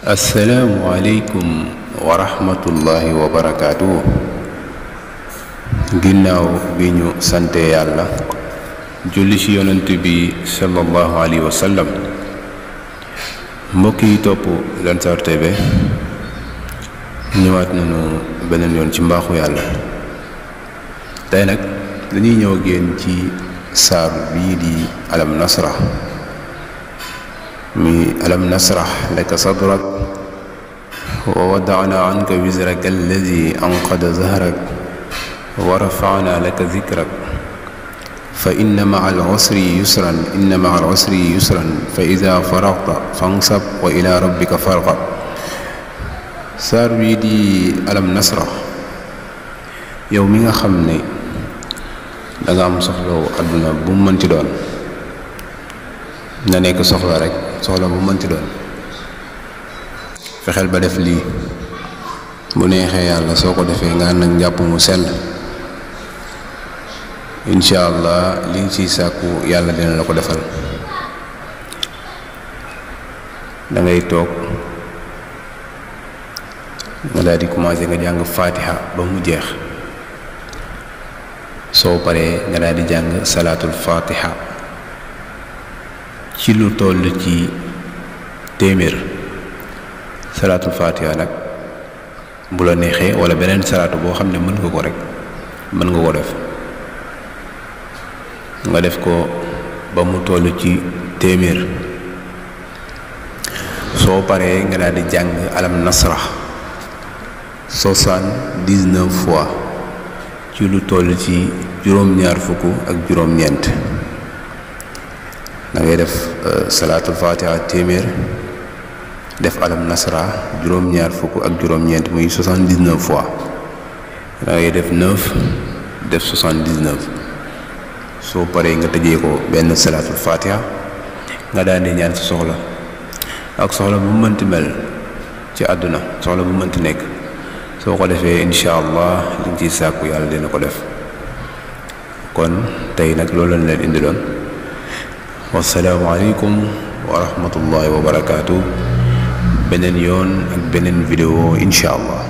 asalaamualeykum wa rahmatullahi wa barakaatu. ginnaaw bi ñu sante yàlla julli ci yonent bi sallallahu alayhi wa sallam, mbokk yi topp Lansar TV ñëwaat nañu beneen yoon ci mbaaxu yàlla. tey nag dañuy ñëw génn ci saar bii di alam nasrah mi alam nasrah laka sadrak wa wada'na anka wizraka alladi anqada zahrak wa rafa'na laka zikrak fa inna ma'a al-usri yusran inna ma'a al-usri yusran fa idha faragta fansab wa ila rabbika farghab. saar bii di alam nasrah, yow mi nga xam ne danga am soxlawu àdduna bu mu mënti doon, na nekk soxla rek, soxla bu mu mënti doon, fexeel ba def lii. bu neexee yàlla soo ko defee nga ànd ak njàpp mu sell, incha allah li nga ciy sàkku yàlla dina la ko defal. da ngay toog nga daal di commencé nga jàng fatiha ba mu jeex. soo paree nga daal di jàng salaatul fatiha ci lu toll ci téeméer. salaatul fatiha nag bu la neexee wala beneen salaatu boo xam ne mën nga ko rek mën nga ko def, nga def ko ba mu toll ci téeméer. soo paree nga daal di jàng alam nasrah 79 fois ci lu toll ci juróom-ñaar fukk ak juróom-ñeent. da ngay def salaatul fatiha téeméer, def alam nasrah juróom-ñaar fukk ak juróom-ñeent muy 79 fois. da ngay def 9 def 79. soo paree nga tëjee ko benn salaatul fatiha, nga daal di ñaan sa soxla ak soxla bu mënti mel ci àdduna, soxla bu mënti nekk. soo ko defee incha allah li nga ciy sàkku yàlla dina ko def. kon tey nag loolu lañ leen indiloon. wassalaamu aleykum wa rahmatullahi wa barakaatu. beneen yoon ak beneen vidéo incha allah.